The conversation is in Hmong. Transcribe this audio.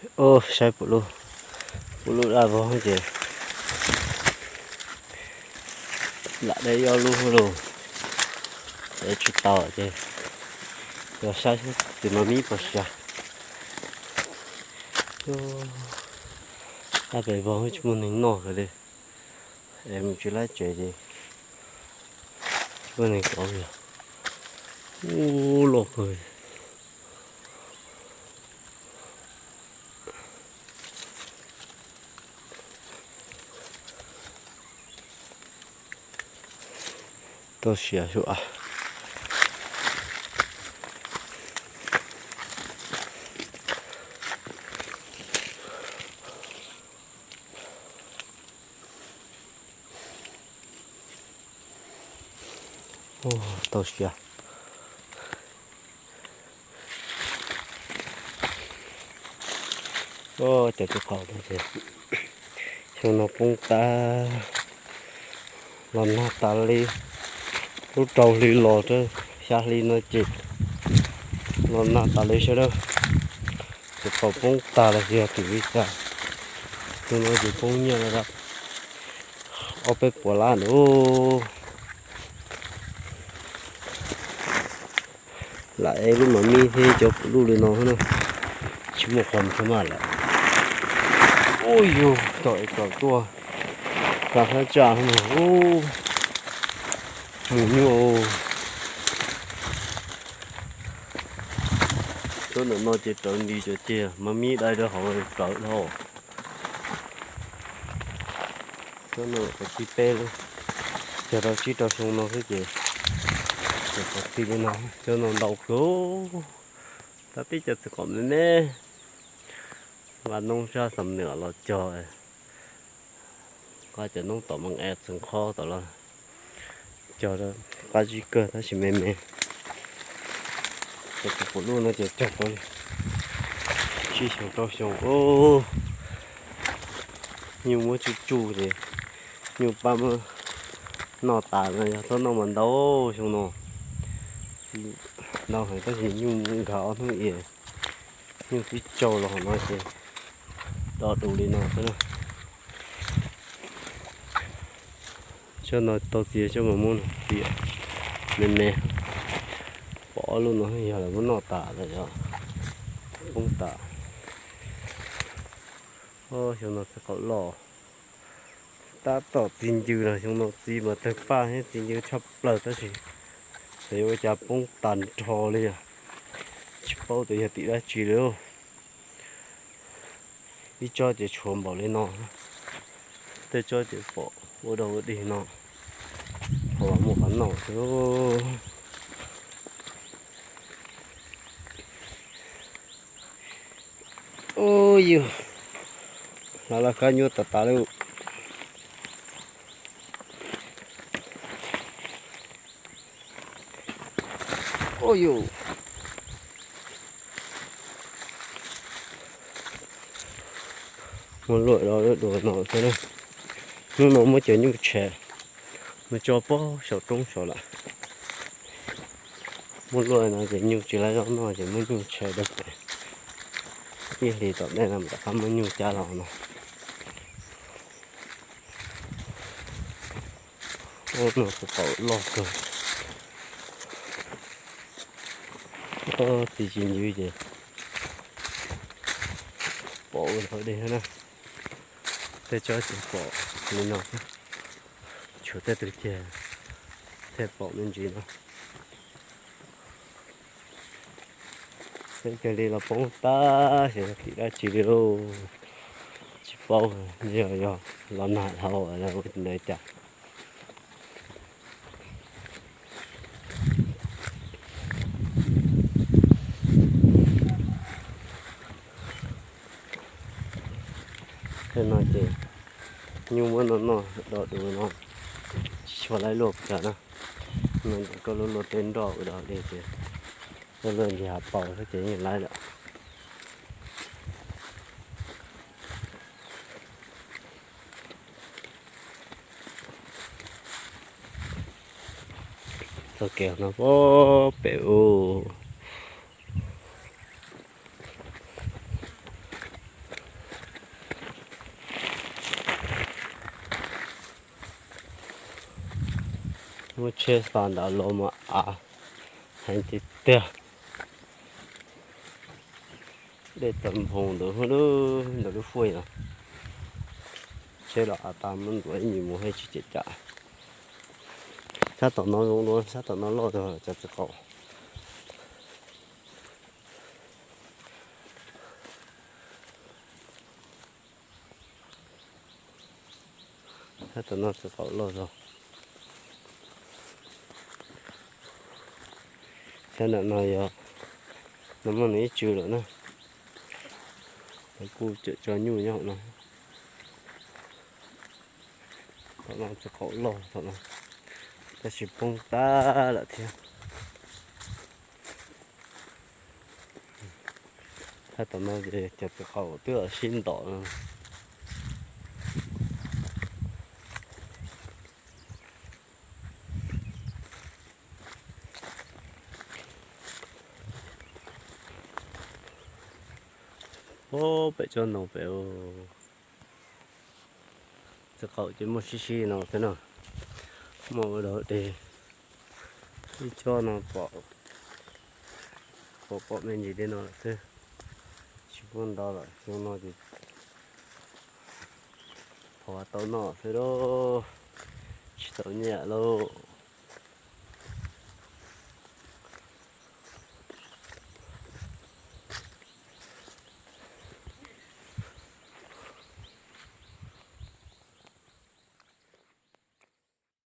Saib puv lub, puv lub daj vog ces lam deb ib ob lub lauj, es tsis tau ces yog saib twb mas mib pos sia. Daj pem vog tsis muaj neeg noj kiag li, es mus tsis laib tsev ces tsis muaj neeg tau yog. Ub, loj kawg. Tau siav xwb as. Tau siav. Cov tib qho no ces xyoo no poob tas los nag tas li. Lub rau hli los rau xya hli no ces los nag tas li sawv daws. Ces tau poob tas los yog tim li cas, xyoo no ces poob nyiaj li ob peb puas lab ntawd. Lam ev lub mas mib thiab cov puv luj li no na, tsis muaj qhov ntshai maj lawm. Ub yug, tom es tom tuaj, xa thab tsaj no, mus nyuaj. Tsob ntawm no ces rawv nti cov ceg mas mib dai rau hauv rawv dhau. Tsob no qhov thib peb, cog rau tsib rau xyoo no xwb ces, ces qhov thib li no, cov no ntau kawg. Tab peb cov txiv qaum me me, nqa noob sab Xam Nuam los cog, nqa cov noob tom Mees Es txeev qhob tom los cog, qab zib kawg tab sis me me. Cov puv luj no ces cog tau tsib xyoo rau xyoo. Nyuj muab tsuj tsuj ces nyuj pab muab noj tas no, yog txhob noj mas ntau xyoo no. Ntau heev tab sis nyuj nkag ob hnub es nyuj tib tsaug los hauv no ces do dus li no xwb na. Tsob no tau txiv, tsob mas muab txiv me me, pom ob lub no yog lawv muab noj tas lawm, poob tas. Xyoo no txiv qaum loj, tab tom txi ncw los xyoo no txi mas tawg paj thiab txi ncw tshaj plaws tab sis xyov yuav ua cas poob tas nrho li os. Tsis paub tias yog tim dab tsi li. Ib tsob ces tshuav npaum li no, tej tsob ces pom ua dog ua dig no, qhov muaj qhov noj xwb. Ub yus, hlav laj kab nyuaj tas tas li. Ub yus, muab luaj dua no xwb na. Hnub no muab cov nyuj tshem mus tso pog saum roob saud lawm. Muab luaj no ces nyuj tsis laib zaub noj ces muab nyuj tshem dawb pem. Ib hlis tom ntej no mam rov qab muab nyuj cab los no. Ub, no txiv qaum loj kawg. Txiv tsis ncw ces pom ua ntau dej na. Tej tsob ces pom li no, tshuav tej tug ceg thiaj pom me ntsis no. Teb chaws li los poob tag, xyov yog tim dab tsi li lauj. Tsis paub, yog, yog los nag dhau ua ntawd cas. Tej no ces nyuj muab noj noj do du no, tsis tshua laib luaj pes tsawg na. No ces koj luaj luaj tej nroj ua dog deg ces luaj luaj ncig hav paus xwb ces yeej laib lawm. Txoj kev no pem u, Muab tsheb xa ntawd los mas av heev tiag tiag. Dej tawm nphoo ntawd, ntawm lub fuaj os. Tsheb los av tag, muab ntxuav ib me mus thiab tsis cam cam. Sab tom no zoo dua, sab tom no loj txog cov txiv qaum. Sab tom no txiv qaum loj zog. Sab nram no yog, no muaj nws ib tsw lawm na. Lawv kuj tseem tso nyuj nyob hauv no. Thaum no txiv qaum loj thaum no, tab sis poob tag lawm thiab. Sab tom no ces cov txiv qaum twb sib ntom no. Ob, pem tsob ntoo pem, txiv qaum ces muaj sib sib no xwb no. Muaj ua dog dig, ib tsob no pom, pom pom me ntsis li no lawm xwb, tsis muaj ntau lawm. Xyoo no ces thov tau noj xwb lauj, tsis tau nyiaj lauj.